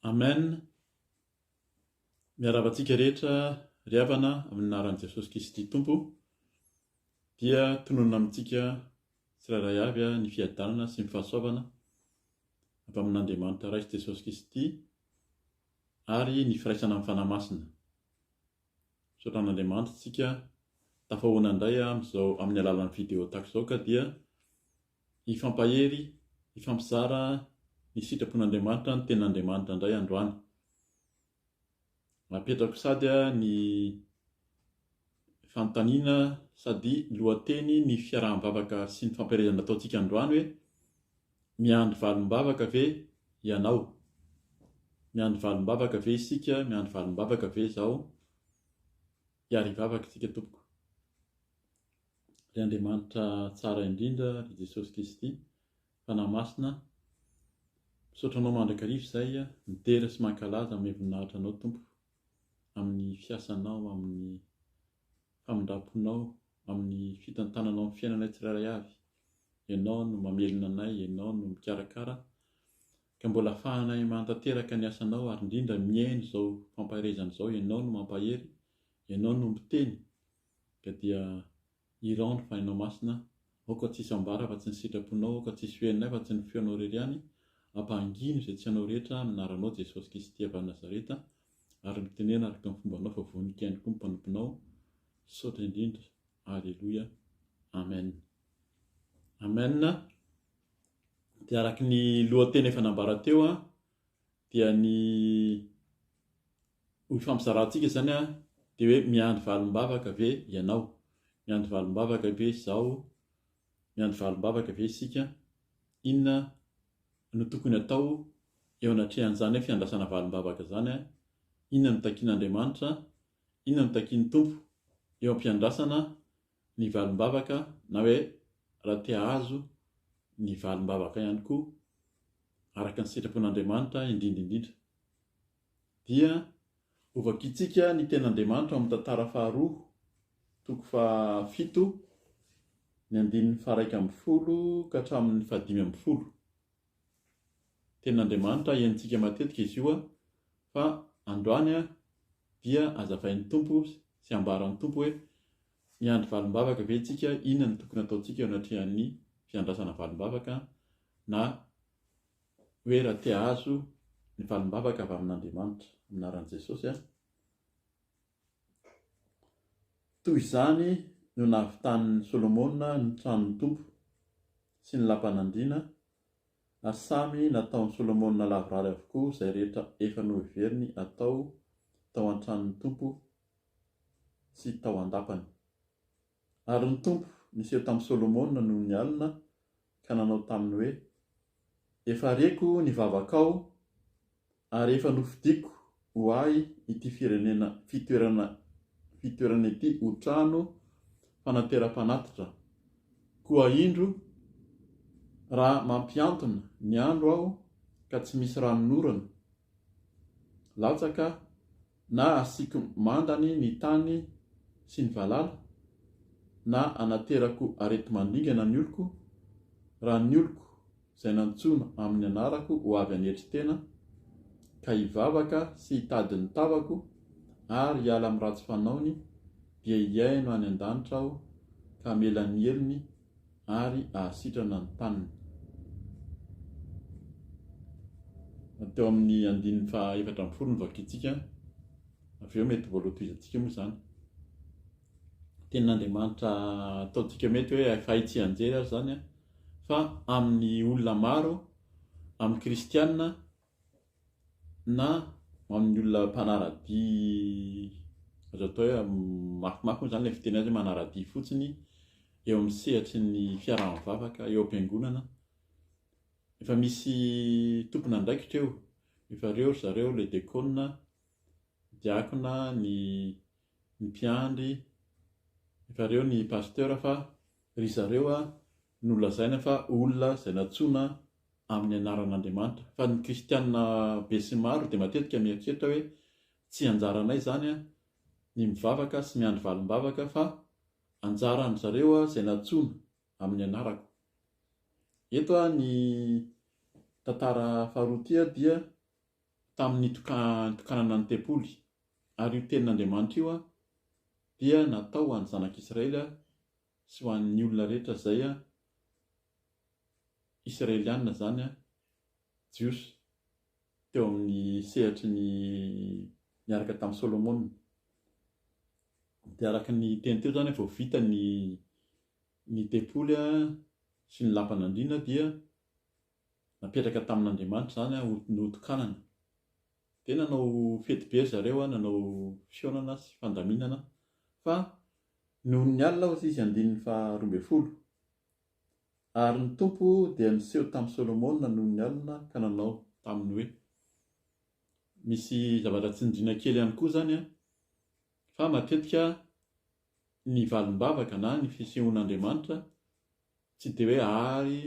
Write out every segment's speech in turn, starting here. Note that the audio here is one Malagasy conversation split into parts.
Amen Miarahaba antsika rehetra ry havana amin'ny anaran'i Jesosy Kristy Tompo dia tononina amintsika tsirairay avy ny fiadanana sy ny fahasoavana avy amin'Andriamanitra Ray sy Jesosy Kristy ary ny firaisana amin'ny Fanahy Masina. Misaotra an'Andriamanitra isika tafahoana indray amin'izao amin'ny alalan'ny vidéo tahaka izao ka dia hifampahery, hifampizara ny sitrapon'Andriamanitra, ny tenin'Andriamanitra indray androany. Apetrako sady ny fanontaniana sady lohateny ny fiaraha-mivavaka sy ny fampaherezana ataontsika androany hoe miandry valim-bavaka ve ianao? Miandry valim-bavaka ve isika? Miandry valim-bavaka ve izaho? Hiary hivavaka isika tompoko. Ry Andriamanitra tsara indrindra, ry Jesosy Kristy, Fanahy Masina, misaotra Anao mandrakariva izay, midera sy mankalaza amin'ny voninahitra Anao Tompo, amin'ny fiasanao, amin'ny famindram-ponao, amin'ny fitantananao ny fiainanay tsirairay avy. Ianao no mamelona anay, Ianao no mikarakara, ka mbola afahanay manatanteraka ny asanao ary indrindra mihaino izao fampaherezana izao, Ianao no mampahery, Ianao no miteny, ka dia hirao ny Fanahinao Masina, aoka tsy hisy ambara afa tsy ny sitraponao, aoka tsy hisy ho henonay afa tsy ny feonao irery ihany, ampahangino izay tsy anao rehetra amin'ny anaranao Jesosy Kristy avy any Nazareta, ary mitenena araka ny fombanao fa vonoiko ihany koa ny mpanomponao, misaotra indrindra, Aleloia, Amen. Amen. Dia araka ny lohateny efa nambara teo dia ny ho ifampizarantsika izany dia hoe miandry valim-bavaka ve ianao? Miandry valim-bavaka ve izaho? Miandry valim-bavaka ve isika? Inona no tokony atao eo anatrehan'izany hoe fiandrasana valim-bavaka izany? Inona no takian'Andriamanitra? Inona no takian'ny Tompo eo am-piandrasana ny valim-bavaka na hoe raha te hahazo ny valim-bavaka ihany koa araka ny sitrapon'Andriamanitra indrindra indrindra dia hovakintsika ny tenin'Andriamanitra ao amin'ny tantara faharoa toko fahafito ny andininy faha-11 ka hatramin'ny faha-15. Tenin'Andriamanitra henontsika matetika izy io fa androany dia azavain'ny Tompo sy ambaran'ny Tompo hoe miandry valim-bavaka ve isika, inona no tokony ataontsika eo anatrehan'ny fiandrasana valim-bavaka na hoe raha te hahazo ny valim-bavaka avy amin'Andriamanitra, amin'ny anaran'i Jesosy. Toy izany no nahavitan'i Solomona ny tranon'ny Tompo sy ny lapan'andriana, ary samy nataon'i Solomona lavorary avokoa izay rehetra efa noheveriny hatao tao an-tranon'ny Tompo sy tao an-dapany. Ary ny Tompo niseho tamin'i Solomona nony alina ka nanao taminy hoe, Efa reko ny vavakao ary efa nofidiko ho ahy ity firenena fitoerana fitoerana ity ho trano fanateram-panatitra. Koa indro, raha mampihantona ny andro aho ka tsy misy ranonorana latsaka na asiako mandany ny tany sy ny valala, na anaterako areti-mandringana ny oloko, raha ny oloko izay nantsoina amin'ny anarako ho avy hanetry tena, ka hivavaka sy hitady ny tavako ary hiala amin'ny ratsy fanaony, dia hihaino any an-danitra Aho ka hamela ny helony ary hahasitrana ny taniny. Teo amin'ny andininy faha 14 no vakintsika, avy eo mety mbola hotohizantsika moa izany. Tenin'Andriamanitra ataontsika mety hoe efa hay tsianjery ary izany fa amin'ny olona maro, amin'ny kristiana na amin'ny olona mpanara-dia azo atao hoe mafimafy moa izany ilay fiteny azy hoe manara-dia fotsiny eo amin'ny sehatry ny fiaraha-mivavaka eo am-piangonana. Efa misy tompon'andraikitra eo, efa ireo ry zareo ilay dekona, diakona, ny ny mpiandry, efa ireo ny pasteur fa ry zareo no lazaina fa olona izay nantsoina amin'ny anaran'Andriamanitra. Fa ny kristiana be sy maro dia matetika mieritreritra hoe tsy anjaranay izany ny mivavaka sy miandry valim-bavaka fa anjaran-dry zareo izay nantsoina amin'ny anarako. Eto ny tantara faharoa ity dia. tamin'ny nitokanana ny tempoly. Ary io tenin'Andriamanitra io dia natao ho an'ny zanak'Israely sy ho an'ny olona rehetra izay Israelianina izany, Jiosy, teo amin'ny sehatry ny niaraka tamin'i Solomona. Dia araka ny teny teo izany, vao vita ny ny tempoly sy ny lapan'andriana dia napetraka tamin'Andriamanitra izany ho notokanana. Dia nanao fety be ry zareo, nanao fihaonana sy fandaminana fa noho ny alina hozy izy andininy faha 12. Ary ny Tompo dia niseho tamin'i Solomona noho ny alina ka nanao taminy hoe, Misy zavatra tsindriana kely ihany koa izany fa matetika ny valim-bavaka na ny fisehoan'Andriamanitra tsy dia hoe ary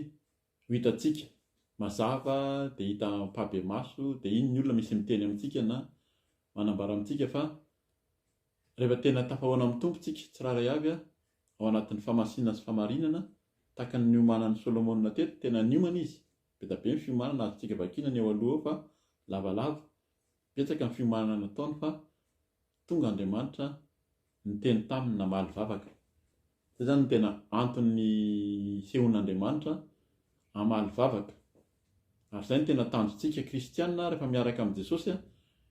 ho hitantsika mazava dia hita ampahibemaso dia iny ny olona misy miteny amintsika na manambara amintsika fa rehefa tena tafahoana amin'ny Tompo tsika tsirairay avy ao anatin'ny fahamasinana sy fahamarinana tahaka ny niomanan'i Solomona teto, tena niomana izy, be dia be ny fiomanana azontsika vakiana ny eo aloha eo fa lavalava, betsaka ny fiomanana nataony fa tonga Andriamanitra niteny taminy namaly vavaka. Izay izany no tena anton'ny hisehoan'Andriamanitra hamaly vavaka. Ary izay no tena tanjontsika kristiana rehefa miaraka amin'i Jesosy,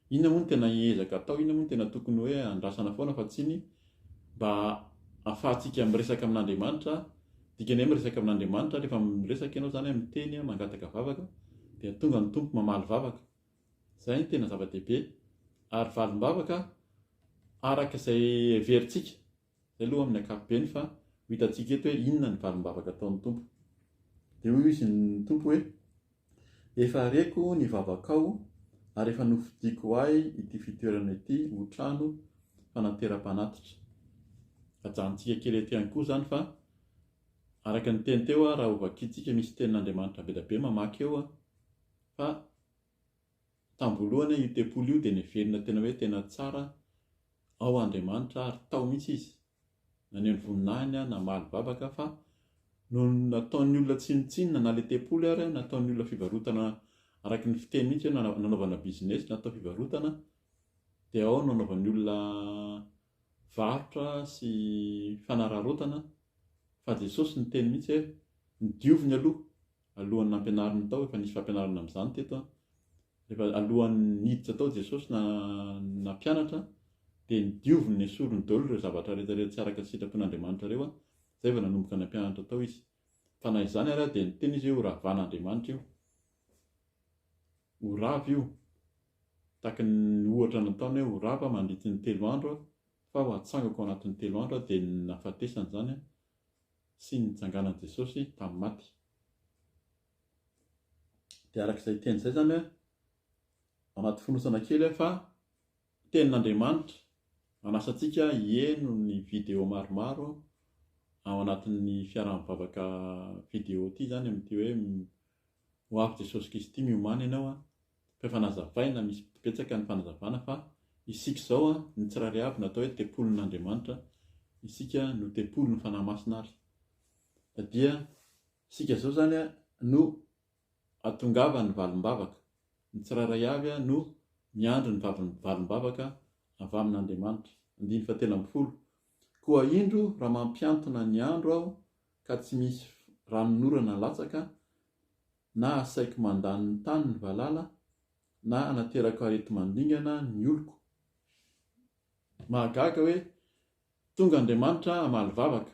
inona moa no tena ezaka atao, inona moa no tena tokony hoe andrasana foana fa tsy ny mba ahafahantsika miresaka amin'Andriamanitra, dikany hoe miresaka amin'Andriamanitra, rehefa miresaka ianao izany miteny, mangataka vavaka, dia tonga ny Tompo mamaly vavaka. Izay no tena zava-dehibe. Ary valim-bavaka araka izay heverintsika. Izay aloha amin'ny ankapobeny fa ho hitantsika eto hoe inona ny valim-bavaka ataon'ny Tompo. Dia hoy izy ny Tompo hoe, Efa reko ny vavakao ary efa nofidiko ho ahy ity fitoerana ity ho trano fanateram-panatitra. Ajanontsika kely eto ihany koa izany fa araka ny teny teo raha hovakintsika misy tenin'Andriamanitra be dia be mamaky eo fa Tam-boalohany io tempoly io dia neverina tena hoe tena tsara ao Andriamanitra ary tao mihitsy izy naneho ny voninahiny namaly vavaka fa noho ny nataon'ny olona tsinontsinona na le tempoly ary nataon'ny olona fivarotana araka ny fiteny mihitsy hoe nanaovana business natao fivarotana dia ao no nanaovan'ny olona varotra sy fanararaotana fa Jesosy niteny mihitsy hoe ny dioviny aloha Alohan'ny nampianariny tao, efa nisy fampianarana amin'izany teto an, rehefa alohan'ny niditra tao Jesosy na nampianatra dia nodioviny, nesoriny daholo ireo zavatra rehetra rehetra tsy araka ny sitrapon'Andriamanitra ireo an, izay vao nanomboka nampianatra tao Izy. Fa na izany ary dia niteny Izy hoe ho ravan'Andriamanitra io, ho rava io, tahaka ny ohatra nataony hoe ho rava mandritry ny telo andro aho, fa ho atsangako ao anatin'ny telo andro aho, dia ny nahafatesany izany an, sy ny nitsanganan'i Jesosy tamin'ny maty. Dia araka izay teny izay izany, anaty fonosana kely aho fa tenin'Andriamanitra manasa antsika hieno ny vidéo maromaro ao anatin'ny fiaraha-mivavaka vidéo ity izany amin'ity hoe Ho avy Jesosy Kristy miomàna ianao an! Fa efa nazavaina, misy betsaka ny fanazavana fa isika izao an, ny tsirairay avy no atao hoe tempolin'Andriamanitra, isika no tempolin'ny Fanahy Masina ary dia isika izao izany an no atongavan'ny valim-bavaka, ny tsirairay avy no miandry ny valim-bavaka avy amin'Andriamanitra. Andininy fahatelo ambin'ny folo, Koa indro raha mampiantona ny andro aho ka tsy misy ranonorana latsaka, na asaiko mandany ny tany ny valala, na anaterako areti-mandringana ny oloko. Mahagaga hoe tonga Andriamanitra hamaly vavaka.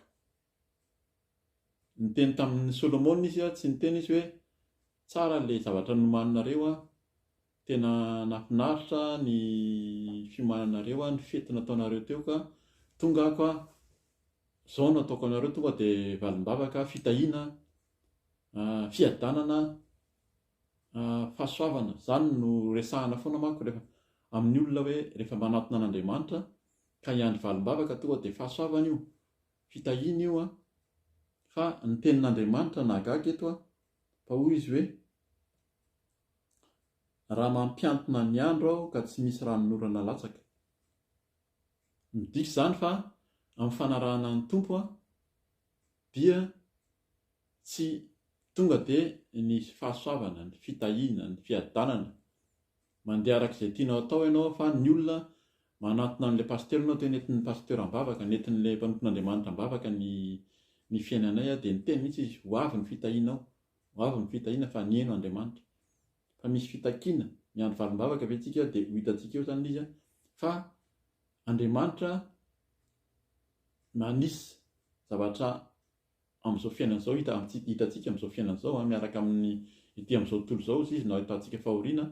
Niteny tamin'i Solomona izy, tsy niteny izy hoe tsara ilay zavatra nomaninareo, Tena nahafinaritra ny fiomananareo ny fety nataonareo teo ka tonga ako a, zao no ataoko anareo tonga de valim-bavaka, fitahiana, fiadanana, fahasoavana, zany no resahana foana manko rehefa amin'ny olona hoe rehefa manatona an'Andriamanitra ka hiandry valim-bavaka tonga de fahasoavana io, fitahiana io an, fa ny tenin'Andriamanitra nahagaga eto an, fa hoy izy hoe. Raha mampiantona ny andro aho ka tsy misy ranonorana latsaka. Midika izany fa amin'ny fanarahana ny Tompo dia tsy tonga dia ny fahasoavana, ny fitahiana, ny fiadanana. Mandeha araka izay tianao atao ianao fa ny olona manantona an'ilay pasitera ianao dia nentin'ny pasitera am-bavaka, nentin'ilay mpanompon'Andriamanitra am-bavaka ny ny fiainanay dia niteny mihitsy izy, ho avy ny fitahianao, ho avy ny fitahiana fa nihaino Andriamanitra. Fa misy fitakiana, miandry valim-bavaka ve tsika dia ho hitantsika eo izany ilay izy fa Andriamanitra nanisy zavatra amin'izao fiainana izao, hita hitantsika amin'izao fiainana izao an, miaraka amin'ny ety amin'izao tontolo izao izy no ahitantsika fahoriana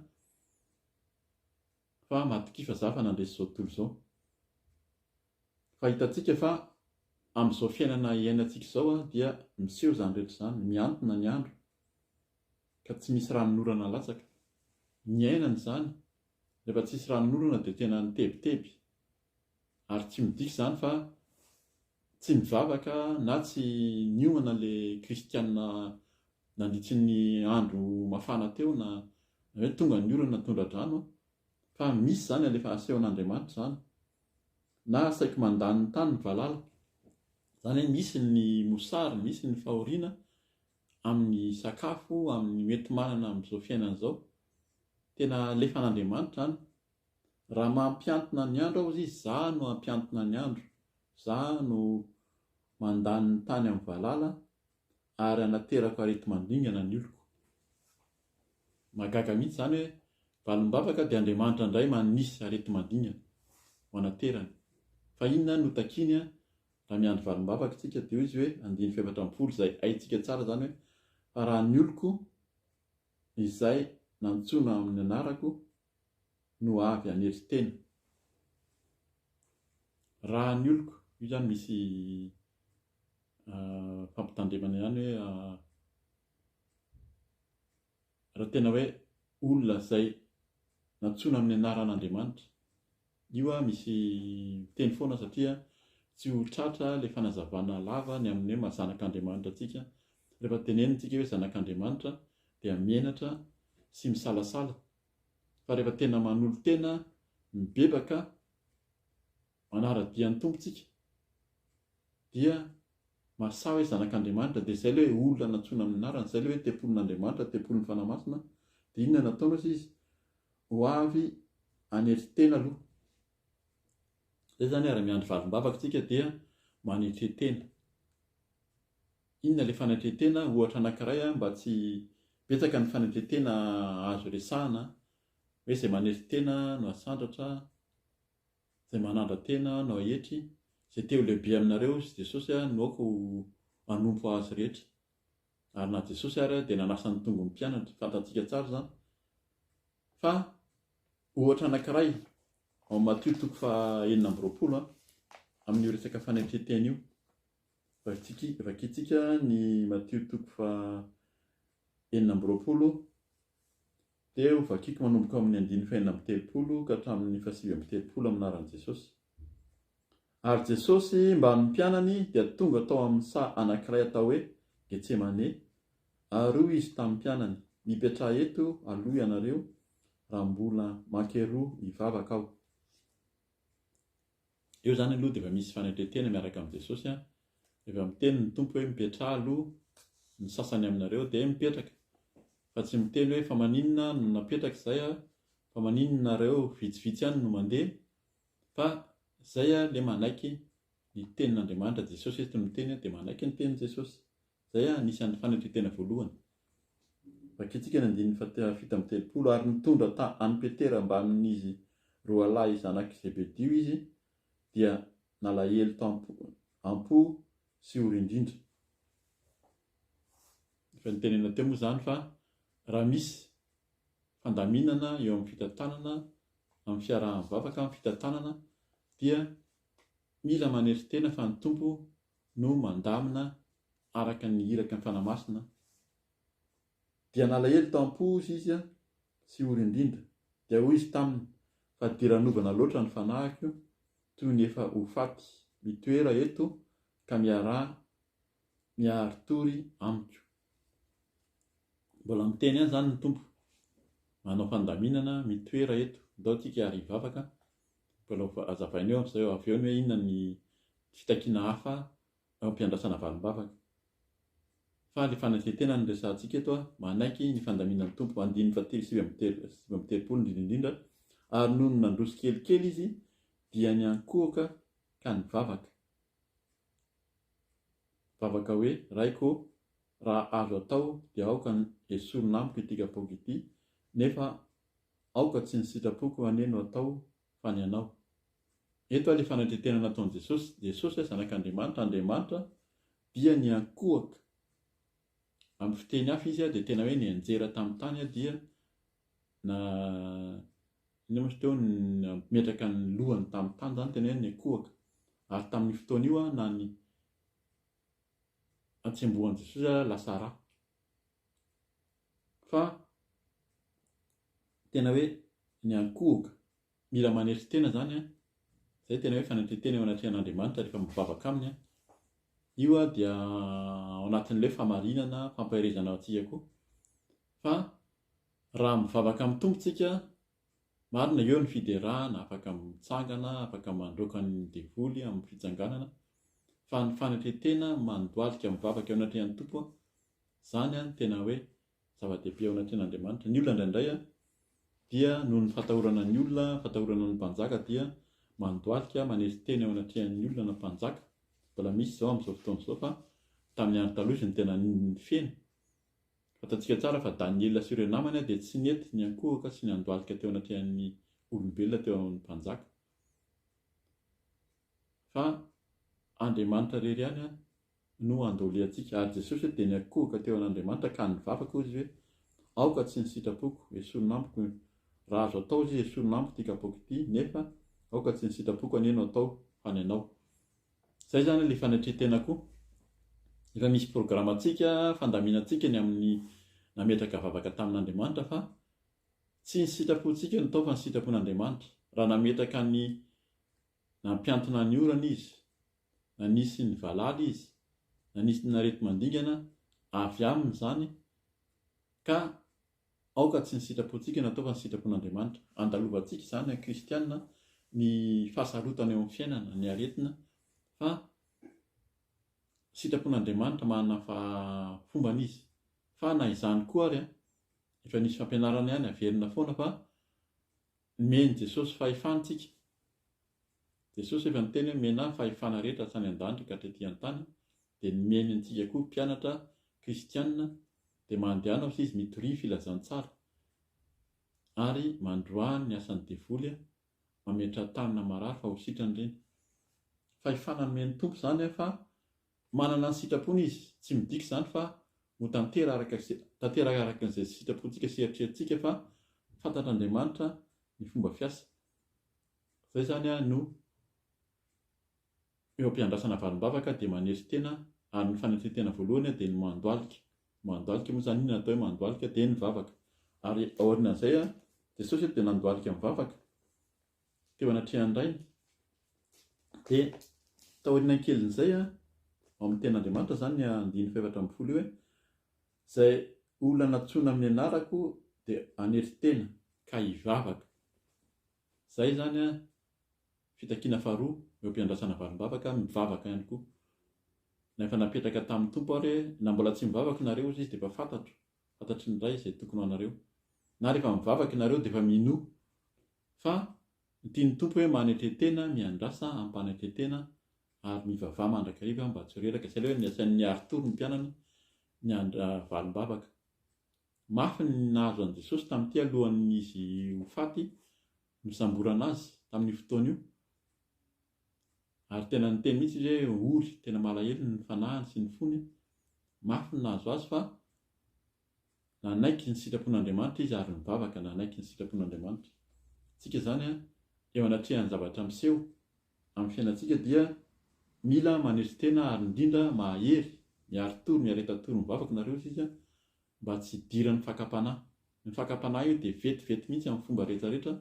fa matokia fa za fa nandresy izao tontolo izao. Fa hitantsika fa amin'izao fiainana iainantsika izao an, dia miseho izany rehetra izany, mihantona ny andro ka tsy misy ranonorana latsaka. Niainana izany, rehefa tsisy ranonorana dia tena nitebiteby ary tsy midika izany fa Tsy nivavaka na tsy niomana le kristiana nandritry ny andro mafana teo na hoe tonga ny orana tondra-drano fa misy zany alefa asehon'Andriamanitra zany na saiky mandany ny tany ny valala zany hoe misy ny mosary misy ny fahoriana amin'ny sakafo amin'ny mety manana amin'izao fiainana izao tena alefan'Andriamanitra any Raha mampiantona ny andro aho izy, za no hampiantona ny andro, za no mandany ny tany amin'ny valala ary hanaterako areti-mandringana ny oloko. Mahagaga mihitsy izany hoe valim-bavaka dia Andriamanitra indray manisy areti-mandringana ho anaterany. Fa inona no takiany raha miandry valim-bavaka isika? Dia hoy izy hoe, andininy fahefatra ambin'ny folo izay haintsika tsara izany hoe, fa raha ny oloko izay nantsoina amin'ny anarako no avy hanetry tena. Raha ny oloko, io zany misy fampitandremana ihany hoe raha tena hoe olona izay nantsoina amin'ny anaran'Andriamanitra, io misy miteny foana satria tsy ho tratra ilay fanazavana lava ny amin'ny hoe maha zanak'Andriamanitra antsika. Rehefa tenenina isika hoe zanak'Andriamanitra dia menatra sy misalasala fa rehefa tena manolo-tena, mibebaka, manara-dia ny Tompo tsika dia mahasahy hoe zanak'Andriamanitra dia izay ilay hoe olona nantsoina amin'ny anarany, izay ilay hoe tempolin'Andriamanitra, tempolin'ny Fanahy Masina, dia inona no ataony hozy izy? Ho avy hanetry tena aloha. Izay izany ary miandry valim-bavaka tsika dia manetre tena. Inona ilay fanetren-tena? Ohatra anankiray mba tsy betsaka ny fanetren-tena azo resahana hoe izay manetry tena no asandratra, izay manandra-tena no aetry, izay te ho lehibe aminareo hozy Jesosy no aoka ho hanompo azy rehetra. Ary na Jesosy ary dia nanasa ny tongony mpianatra, fantatsika tsara izany. Fa ohatra anankiray ao Matio toko faha 26 amin'io resaka fanetren-tena io. Vakintsika ny Matio toko faha 26, dia ho vakiko manomboka ao amin'ny andininy faha 36 ka hatramin'ny faha 39 amin'ny anaran'i Jesosy. Ary Jesosy mbamin'ny mpianany dia tonga tao amin'ny saha anankiray atao hoe Getsemane, ary hoy Izy tamin'ny mpianany, Mipetraha eto aloha ianareo raha mbola mankeroa hivavaka Aho. Eo izany aloha dia efa misy fanetren-tena miaraka amin'i Jesosy an. Rehefa miteny ny Tompo hoe mipetraha aloha ny sasany aminareo dia mipetraka. Fa tsy miteny hoe fa maninona no napetraka izay an, fa maninona nareo vitsivitsy ihany no mandeha, fa izay an le manaiky ny tenin'Andriamanitra, Jesosy eto no miteny dia manaiky ny tenin'i Jesosy. Izay anisan'ny fanetren-tena voalohany. Vakintsika ny andininy faha 37, Ary nitondra ta an'i Petera mbamin'izy roalahy zanak'i Zebedio izy, dia nalahelo tam-po am-po sy ory indrindra. Efa nitenenina teo moa izany fa raha misy fandaminana eo amin'ny fitantanana, amin'ny fiaraha-mivavaka, amin'ny fitantanana, dia mila manetry tena fa ny Tompo no mandamina araka ny iraka ny Fanahy Masina, dia nalahelo tao am-po izy sy ory indrindra, dia hoy izy taminy, Fadiranovana loatra ny fanahiko, toy ny efa ho faty, mitoera eto ka miaraha miari-tory amiko. Mbola miteny ihany izany ny Tompo, manao fandaminana, mitoera eto, ndao tsika ary hivavaka, mbola ho hazavaina eo amin'izay avy eo ny hoe inona ny fitakiana hafa eo am-piandrasana valim-bavaka. Fa ilay fanetren-tena no resahantsika eto, manaiky ny fandaminan'ny Tompo, andininy fahatelo 39 indrindra indrindra, ary nony nandroso kelikely izy dia niankohoka ka nivavaka. Vavaka hoe, Raiko ô, raha azo atao dia aoka esorina amiko ity kapoaka ity, nefa aoka tsy ny sitrapoko anie no atao fa ny anao. Eto ilay fanetren-tena nataon'i Jesosy, Jesosy Zanak'Andriamanitra, Andriamanitra dia niankohoka. Amin'ny fiteny hafa izy dia tena hoe nianjera tamin'ny tany dia na inona moa izy teo, nametraka ny lohany tamin'ny tany izany, tena hoe niankohoka. Ary tamin'io fotoana io na ny hatsembohan'i Jesosy aza lasa rà. Fa tena hoe niankohoka. Mila manetry tena izany an. Izay tena hoe fanetren-tena eo anatrehan'Andriamanitra rehefa mivavaka aminy an. Io dia ao anatin'ilay hoe famarinana, fampaherezana antsika koa. Fa raha mivavaka amin'ny Tompo tsika, marina eo ny fiderana, afaka mitsangana, afaka mandroaka ny devoly amin'ny fitsanganana, fa ny fanetren-tena mandohalika mivavaka eo anatrehan'ny Tompo an, izany an tena hoe zava-dehibe eo anatrehan'Andriamanitra. Ny olona indraindray dia noho ny fatahorana ny olona, fatahorana ny mpanjaka dia mandohalika, manetry tena eo anatrehan'ny olona na mpanjaka. Mbola misy izao amin'izao fotoana izao fa tamin'ny andro taloha izy no tena nifeno. Fantatsika tsara fa Daniela sy ireo namany dia tsy nety niankohoka sy niandohalika teo anatrehan'ny olombelona teo amin'ny mpanjaka. Fa Andriamanitra irery ihany no andohalehantsika. Ary Jesosy dia niankohoka teo an'Andriamanitra ka nivavaka hoy Izy hoe, Aoka tsy ny sitrapoko, esorina amiko, raha azo atao izy, esorina amiko ity kapoaka ity, nefa aoka tsy ny sitrapoko anie no atao fa ny Anao. Izay izany ilay fanetren-tena koa. Efa misy programantsika, fandaminantsika ny amin'ny nametraka vavaka tamin'Andriamanitra fa tsy ny sitrapontsika no atao fa ny sitrapon'Andriamanitra. Raha nametraka ny Nampiantona ny orana izy, nanisy ny valala izy, nanisy ny areti-mandingana avy aminy izany, ka aoka tsy ny sitrapontsika no atao fa ny sitrapon'Andriamanitra. Andalovantsika izany an kristiana ny fahasarotana eo amin'ny fiainana, ny aretina, fa sitrapon'Andriamanitra manana fa fombany izy. Fa na izany koa ary an, efa nisy fampianarana ihany averina foana fa Nomen'i Jesosy fahefana isika. Jesosy efa niteny hoe omena ahy ny fahefana rehetra hatrany an-danitra ka hatrety an-tany, dia nomeny antsika koa mpianatra kristiana, dia mandehana hozy izy mitoria filazantsara ary mandroaha ny asan'ny devoly mametra-tanana marary fa ho sitrany ireny. Fahefana nomen'ny Tompo izany fa Manana ny sitrapony izy, tsy midika izany fa ho tanteraraka tanteraka araka izay sitrapontsika sy eritreritsika fa fantatr'Andriamanitra ny fomba fiasa. Izay izany no eo am-piandrasana valim-bavaka dia manetry tena ary ny fanetren-tena voalohany dia ny mandohalika. Mandohalika moa izany inona no atao hoe mandohalika? Dia ny vavaka. Ary aorianan'izay Jesosy dia nandohalika mivavaka. teo anatrehan'ny Rainy. Dia taoriana kelin'izay, ao amin'ny Tenin'Andriamanitra izany ny andininy fahefatra ambin'ny folo io hoe, Izay olona nantsoina amin'ny anarako dia hanetry tena ka hivavaka. Izay izany fitakiana faharoa eo am-piandrasana valim-bavaka, mivavaka ihany koa. Na efa napetraka tamin'ny Tompo ary hoe, na mbola tsy mivavaka nareo hozy izy dia efa fantatro, fantatry ny Ray izay tokony ho anareo. Na rehefa mivavaka ianareo dia efa minoa Fa ny tian'ny Tompo hoe manetre-tena, miandrasa am-panetre-tena ary mivavaha mandrakariva mba tsy ho reraka. Izay ilay hoe nasain'i Arthur ny mpianany niandra valim-bavaka. Mafy ny nahazo an'i Jesosy tamin'ity alohan'izy ho faty nosamborana azy tamin'io fotoana io. Ary tena niteny mihitsy izy hoe ory, tena malahelo ny fanahiny sy ny fony. Mafy ny nahazo azy fa Nanaiky ny sitrapon'Andriamanitra izy ary nivavaka nanaiky ny sitrapon'Andriamanitra. Tsika izany eo anatrehan'ny zavatra miseho amin'ny fiainantsika dia mila manetry tena ary indrindra mahery, miari-tory, miareta-tory mivavaka nareo hozy izy mba tsy hidiran'ny fakam-panahy. Ny fakam-panahy io dia vetivety mihitsy amin'ny fomba rehetra rehetra,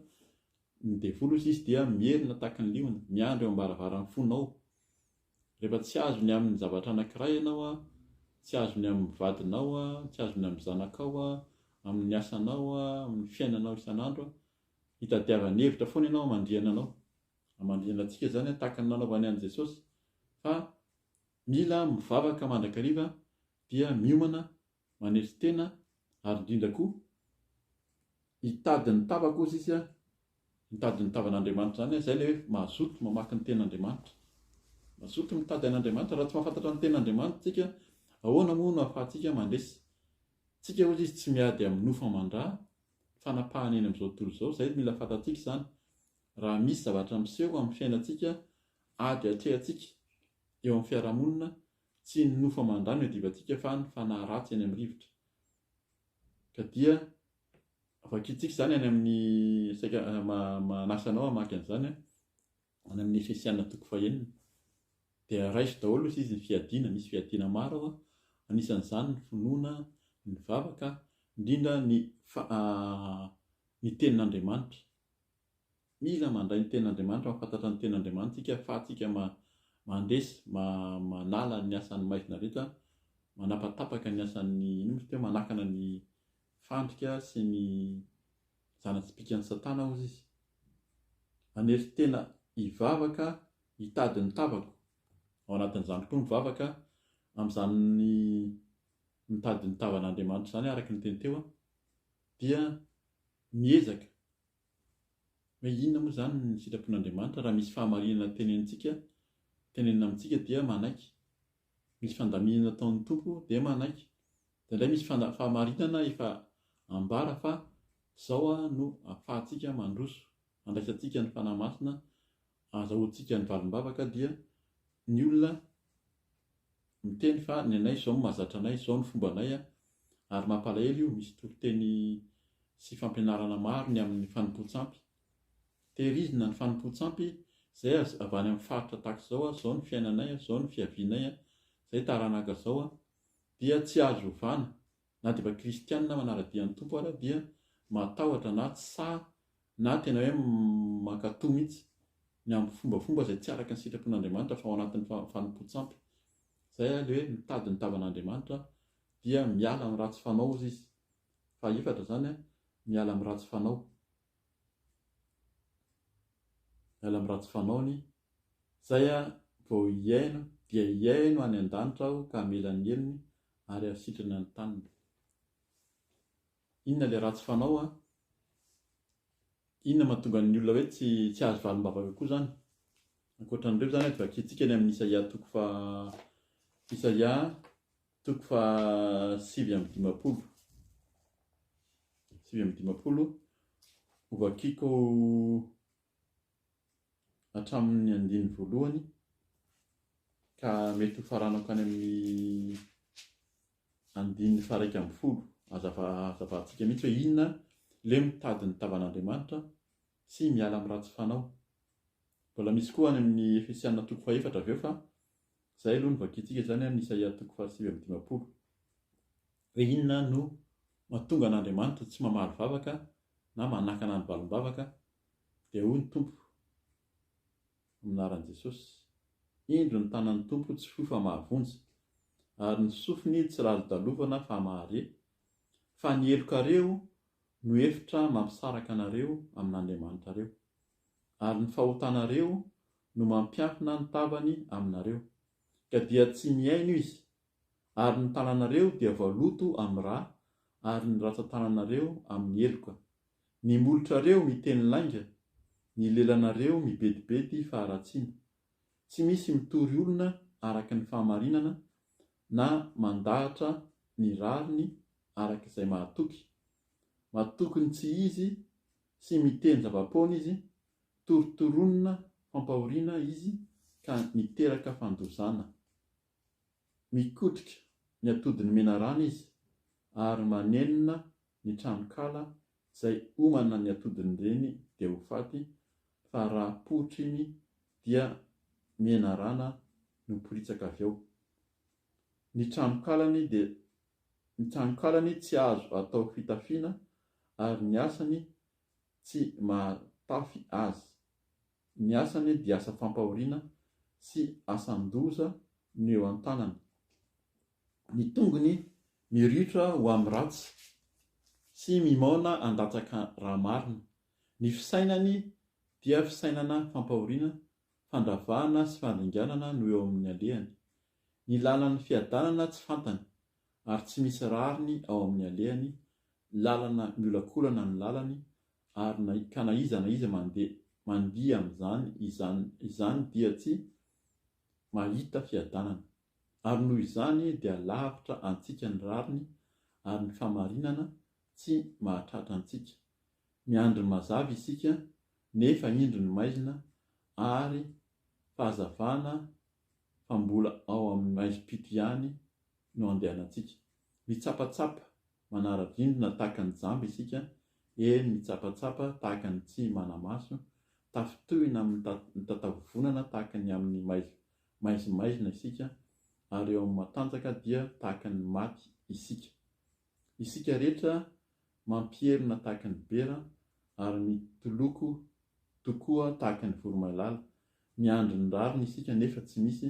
ny devoly hozy izy dia mierina tahaka ny liona, miandry eo am-baravaran'ny fonao Rehefa tsy azony amin'ny zavatra anankiray ianao, tsy azony amin'ny vadinao, tsy azony amin'ny zanakao, amin'ny asanao, amin'ny fiainanao isan'andro, hitadiavany hevitra foana ianao hamandrihana anao. Hamandrihana antsika izany tahaka ny nanaovany an'i Jesosy. Fa mila mivavaka mandrakariva. Dia miomana, manetry tena ary indrindra koa hitady ny tavako hozy izy, mitady ny tavan'Andriamanitra izany, izay ilay hoe mazoto mamaky ny tenin'Andriamanitra. Mazoto mitady an'Andriamanitra, raha tsy mahafantatra ny tenin'Andriamanitra isika, ahoana moa no ahafahantsika mandresy? Tsika hozy izy tsy miady amin'ny nofo aman-dra, fanapahana eny amin'izao tontolo izao, izay mila fantatsika izany. Raha misy zavatra miseho amin'ny fiainantsika, ady atrehantsika eo amin'ny fiarahamonina, tsy ny nofo aman-dra no iadivantsika fa ny fanahy ratsy eny amin'ny rivotra. Ka dia vakintsika izany any amin'ny, saika manasa anao hamaky an'izany aho, any amin'ny Efesiana toko fahenina. Dia raiso daholo hozy izy ny fiadiana, misy fiadiana maro ao, anisan'izany ny finoana, ny vavaka, indrindra ny ny tenin'Andriamanitra. Mila mandray ny tenin'Andriamanitra, mahafantatra ny tenin'Andriamanitra isika ahafahantsika mandresy, manala ny asan'ny maizina rehetra, manapatapaka ny asan'ny, inona moa izy teo, manakana ny fandrika sy ny zana-tsipìkan'i Satana hozy izy. Manery tena hivavaka hitady ny tavako. Ao anatin'izany koa ny vavaka, amin'izany mitady ny tavan'Andriamanitra izany araka ny teny teo dia miezaka hoe inona moa izany ny sitrapon'Andriamanitra, raha misy fahamarinana tenenintsika, tenenina amintsika dia manaiky, misy fandaminana ataon'ny Tompo dia manaiky, indraindray misy fahamarinana efa ambara fa izao no ahafahantsika mandroso, andraisantsika ny Fanahy Masina, ahazahoantsika ny valim-bavaka dia ny olona miteny fa ny anay izao no mahazatra anay, izao no fombanay ary mampalahelo io, misy toriteny sy fampianarana maro ny amin'ny fanompoan-tsampy. Tehirizina ny fanompoan-tsampy izay avy any amin'ny faritra tahaka izao, izao ny fiainanay, izao ny fiavianay, izay taranaka izao dia tsy azo ovana na dia efa kristianina manara-dia ny Tompo ara dia matahotra na tsy sahy na tena hoe mankatò mihitsy ny amin'ny fombafomba izay tsy araka ny sitrapon'Andriamanitra fa ao anatin'ny fanompoan-tsampy. Izay ilay hoe mitady ny tavan'Andriamanitra dia miala amin'ny ratsy fanao hozy izy. Fahefatra izany, miala amin'ny ratsy fanao. Miala amin'ny ratsy fanaony. Izay vao hihaino dia hihaino any an-danitra aho ka hamela ny helony ary hahasitrana ny taniny. Inona ilay ratsy fanao an? Inona mahatonga ny olona hoe tsy tsy azo valim-bavaka koa izany? Ankoatra an'ireo izany dia vakintsika ny amin'ny Isaia toko faha Isaia toko faha 59. 59 hovakiko hatramin'ny andininy voalohany ka mety ho faranako any amin'ny andininy faha-11. Hazava hazavantsika mihitsy hoe inona ilay mitady ny tavan'Andriamanitra sy miala amin'ny ratsy fanao. Mbola misy koa any amin'ny Efesiana toko fahefatra avy eo fa izay aloha no vakintsika izany amin'ny Isaia toko faha-59. Hoe inona no mahatonga an'Andriamanitra tsy mamaly vavaka na manakana ny valim-bavaka Dia hoy ny Tompo, amin'ny anaran'i Jesosy, Indro ny tanan'ny Tompo tsy fohy fa mahavonjy, ary ny sofiny tsy lalodalovana fa mahare, fa ny helokareo no efitra mampisaraka anareo amin'Andriamanitrareo, ary ny fahotanareo no mampiankina ny tavany aminareo, ka dia tsy mihaino Izy, ary ny tananareo dia voaloto amin'ny ra, ary ny ratsan-tananareo amin'ny heloka. Ny molotrareo miteny lainga, ny lelanareo mibedibedy faharatsiana. Tsy misy mitory olona araka ny fahamarinana na mandahatra ny rariny araka izay mahatoky. Matoky ny tsy izy sy miteny zava-poana izy, torotoronina fampahoriana izy ka miteraka fandozana. Mikotrika ny atodin'ny menarana izy ary manenina ny tranonkala izay homana ny atodin'ireny dia ho faty fa raha poritra iny dia menarana no miporitsaka avy ao. Ny tranonkalany dia ny tranonkalany tsy azo atao fitafiana ary ny asany tsy mahatafy azy. Ny asany dia asa fampahoriana sy asan-doza no eo an-tanany. Ny tongony miriotra ho amin'ny ratsy sy mimaona handatsaka raha marina. Ny fisainany dia fisainana fampahoriana, fandravahana sy fandringanana no eo amin'ny alehany. Ny lalan'ny fiadanana tsy fantany. ary tsy misy rariny ao amin'ny alehany, lalana miolakolana ny lalany, ary na ka na iza na iza mandeha mandia amin'izany izany izany dia tsy mahita fiadanana. Ary noho izany dia lavitra antsika ny rariny ary ny fahamarinana tsy mahatratra antsika. Miandry ny mazava isika, nefa indro ny maizina, ary fahazavana fa mbola ao amin'ny maizim-pito ihany no andehanantsika. Mitsapatsapa manara-drindrina tahaka ny jamba isika, eny, mitsapatsapa tahaka ny tsy mana-maso, tafintohina amin'ny mitataovovonana tahaka ny amin'ny maizimaizina isika, ary eo amin'ny matanjaka dia tahaka ny maty isika. Isika rehetra mampierina tahaka ny bera ary mitoloko tokoa tahaka ny voromailala. Miandry ny rariny isika nefa tsy misy,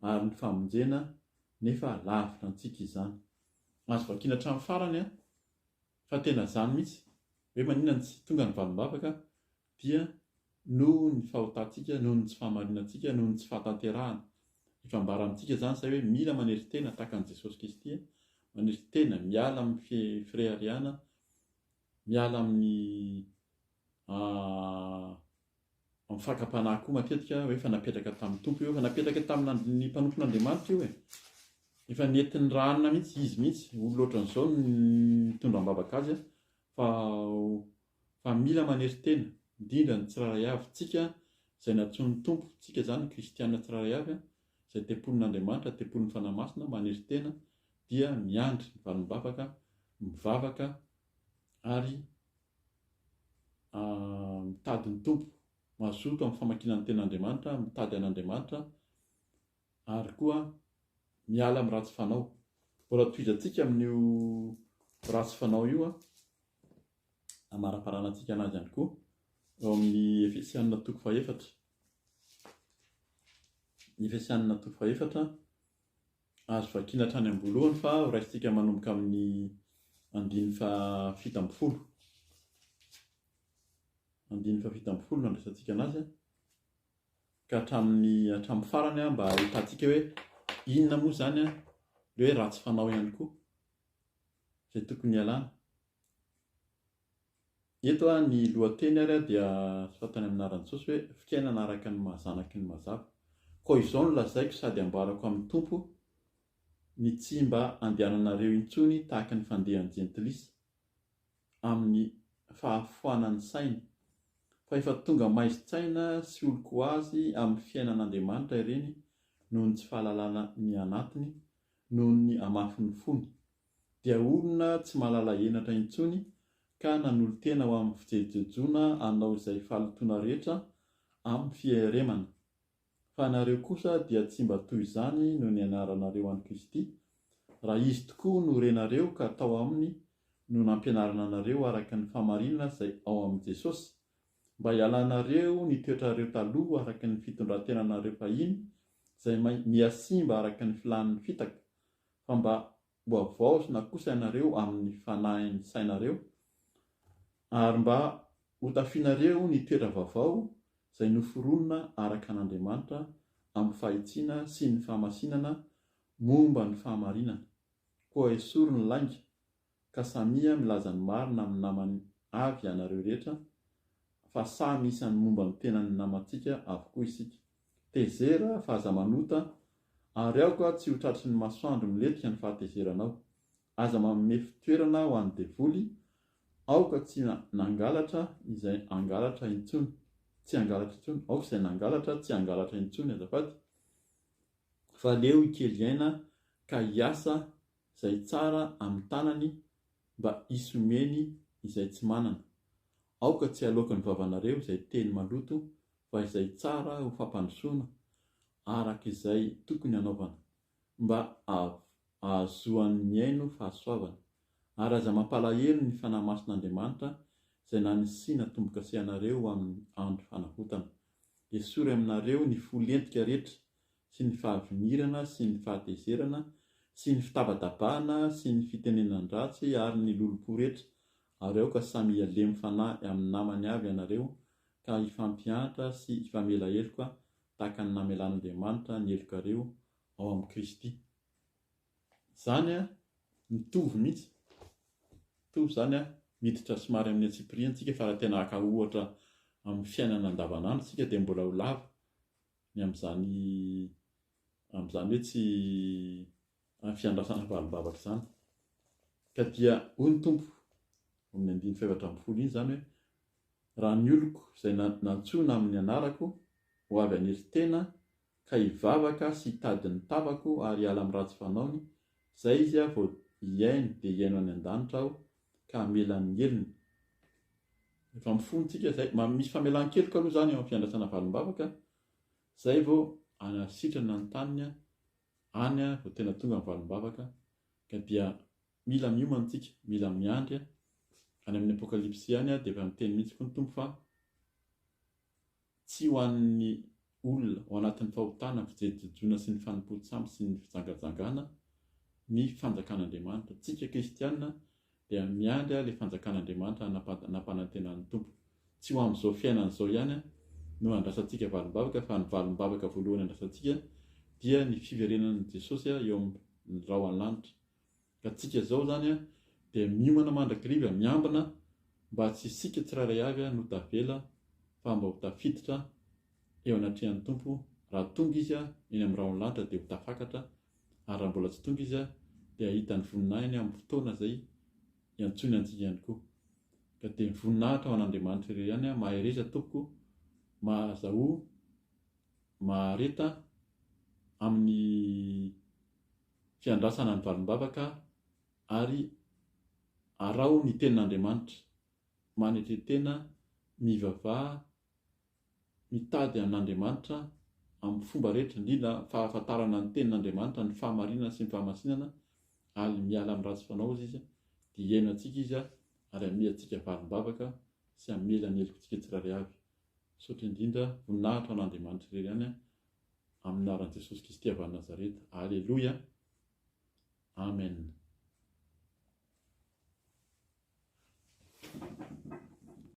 ary ny famonjena nefa lavitra antsika izany. Azo vakiana hatramin'ny farany an! Fa tena zany mihitsy, hoe maninona no tsy tonga ny valim-bavaka dia noho ny fahotantsika, noho ny tsy fahamarinantsika, noho ny tsy fahatanterahana. Efa ambara amintsika izany izay hoe mila manery tena tahaka an'i Jesosy Kristy, manery tena, miala amin'ny fireharehana, miala amin'ny amin'ny fakam-panahy koa matetika hoe efa napetraka tamin'ny Tompo io, efa napetraka tamin'ny mpanompon'Andriamanitra io e. Efa nentin'ny ranona mihitsy, izy mihitsy, olona ohatran'izao no nitondra am-bavaka azy fa fa mila manery tena, indrindra ny tsirairay avy, tsika izay nantsoin'ny Tompo, tsika izany kristiana tsirairay avy izay tempolin'Andriamanitra, tempolin'ny Fanahy Masina, manery tena dia miandry ny valim-bavaka, mivavaka ary mitady ny Tompo, mazoto amin'ny famakiana ny Tenin'Andriamanitra, mitady an'Andriamanitra ary koa miala amin'ny ratsy fanao. Mbola tohizantsika amin'io ratsy fanao io amaraparanantsika anazy ihany koa ao amin'ny Efesianina toko fahefatra. Efesianina toko fahefatra Azo vakiana hatrany am-boalohany fa ho raisintsika manomboka amin'ny andininy faha-17. Andininy faha-17 no andraisantsika anazy ka hatramin'ny hatramin'ny farany mba hahitantsika hoe inona moa izany ilay hoe ratsy fanao ihany koa izay tokony hialana. Eto ny lohateny ary dia soratany amin'ny anaran'i Jesosy hoe fiainana araka ny maha zanaky ny mazava. Koa izao no lazaiko sady ambarako amin'ny Tompo, ny tsy mba andehananareo intsony tahaka ny fandehan'ny jentilisa, amin'ny fahafoanan'ny sainy, fa efa tonga maizin-tsaina sy olon-ko azy amin'ny fiainan'Andriamanitra ireny noho ny tsy fahalalana ny anatiny, noho ny hamafin'ny fony. dia olona tsy mahalala henatra intsony ka nanolo-tena ho amin'ny fijejojejoana hanao izay fahalotoana rehetra amin'ny fieremana. Fa ianareo kosa dia tsy mba toy izany no nianaranareo an'i Kristy, raha Izy tokoa no renareo ka tao Aminy no nampianarana anareo araka ny fahamarinana izay ao amin'i Jesosy, mba hialanareo ny toetrareo taloha araka ny fitondran-tenanareo fahiny izay mihasimba araka ny filàn'ny fitaka, fa mba ho havaozina kosa ianareo amin'ny fanahin'ny sainareo, ary mba hotafianareo ny toetra vaovao izay noforonina araka an'Andriamanitra amin'ny fahitsiana sy ny fahamasinana momba ny fahamarinana. Koa esory ny lainga, ka samia milaza ny marina amin'ny namany avy ianareo rehetra, fa samy isan'ny momba ny tenan'ny namantsika avokoa isika. Tezera fa aza manota, ary aoka tsy ho tratry ny masoandro milentika ny fahatezeranao. Aza manome fitoerana ho an'ny devoly, aoka tsy nangalatra izay hangalatra intsony, tsy hangalatra intsony, aoka izay nangalatra tsy hangalatra intsony azafady, fa aleo hikely aina ka hiasa izay tsara amin'ny tanany mba hisy omeny izay tsy manana. Aoka tsy haloaka ny vavanareo izay teny maloto fa izay tsara ho fampandrosoana araka izay tokony hanaovana, mba hahazoan'ny mihaino fahasoavana. Ary aza mampalahelo ny Fanahy Masin'Andriamanitra izay nanisiana tombo-kase anareo ho amin'ny andro fanavotana. Esory aminareo ny fo lentika rehetra sy ny fahavinirana sy ny fahatezerana sy ny fitabatabahana sy ny fitenenan-dratsy ary ny lolompo rehetra, ary aoka samy hihalemy fanahy amin'ny namany avy ianareo ka hifampiantra sy hifamela heloka tahaka ny namelan'Andriamanitra ny helokareo ao amin'i Kristy. Izany. Mitovy mihitsy. Mitovy izany an, miditra somary amin'ny antsipiriany tsika fa raha tena haka ohatra amin'ny fiainana andavanandro tsika dia mbola ho lava ny amin'izany amin'izany hoe tsy amin'ny fiandrasana valim-bavaka izany. Ka dia hoy ny Tompo, amin'ny andininy fahefatra ambin'ny folo iny izany hoe, Raha ny oloko izay nantsoina amin'ny anarako ho avy hanery tena ka hivavaka sy hitady ny tavako ary hiala amin'ny ratsy fanaony, izay izy aho vao hihaino dia hihaino any an-danitra aho ka hamela ny helony. Rehefa mifona isika izay, misy famelan-keloka aloha izany eo amin'ny fiandrasana valim-bavaka, izay vao hanasitrana ny taniny any vao tena tonga ny valim-bavaka, ka dia mila miomana isika, mila miandry, any amin'ny Apokalypsy ihany dia efa miteny mihitsy koa ny Tompo fa Tsy ho an'ny olona ao anatin'ny fahotana, fijejojejoana sy ny fanompoan-tsampy sy ny fijangajangana ny fanjakan'Andriamanitra. Tsika kristiana dia miandry ilay fanjakan'Andriamanitra nampanantenan'ny Tompo. Tsy ho amin'izao fiainana izao ihany no andrasantsika valim-bavaka fa ny valim-bavaka voalohany andrasantsika dia ny fiverenan'i Jesosy eo amin'ny rahona lanitra. Ka tsika zao zany dia miomana mandrakariva miambina mba tsy isika tsirairay avy no tavela fa mba ho tafiditra eo anatrehan'ny Tompo, raha tonga Izy eny amin'ny rahon'ny lanitra dia ho tafakatra ary raha mbola tsy tonga Izy dia hahita ny voninahiny amin'ny fotoana izay iantsoiny antsika ihany koa. Ka dia ny voninahitra ho an'Andriamanitra irery ihany, mahereza tompoko, mahazahoa, mahareta amin'ny fiandrasana ny valim-bavaka ary araho ny tenin'Andriamanitra, manetre tena, mivavaha, mitady an'Andriamanitra amin'ny fomba rehetra, indrindra fahafantarana ny tenin'Andriamanitra, ny fahamarinana sy ny fahamasinana, ary miala amin'ny ratsy fanao izy, dia hihaino antsika Izy ary hanome antsika valim-bavaka sy hamela ny helokintsika tsirairay avy. Misaotra indrindra, voninahitra ho an'Andriamanitra irery ihany. Amin'ny anaran'i Jesosy Kristy avy any Nazareta. Aleloia. Amen.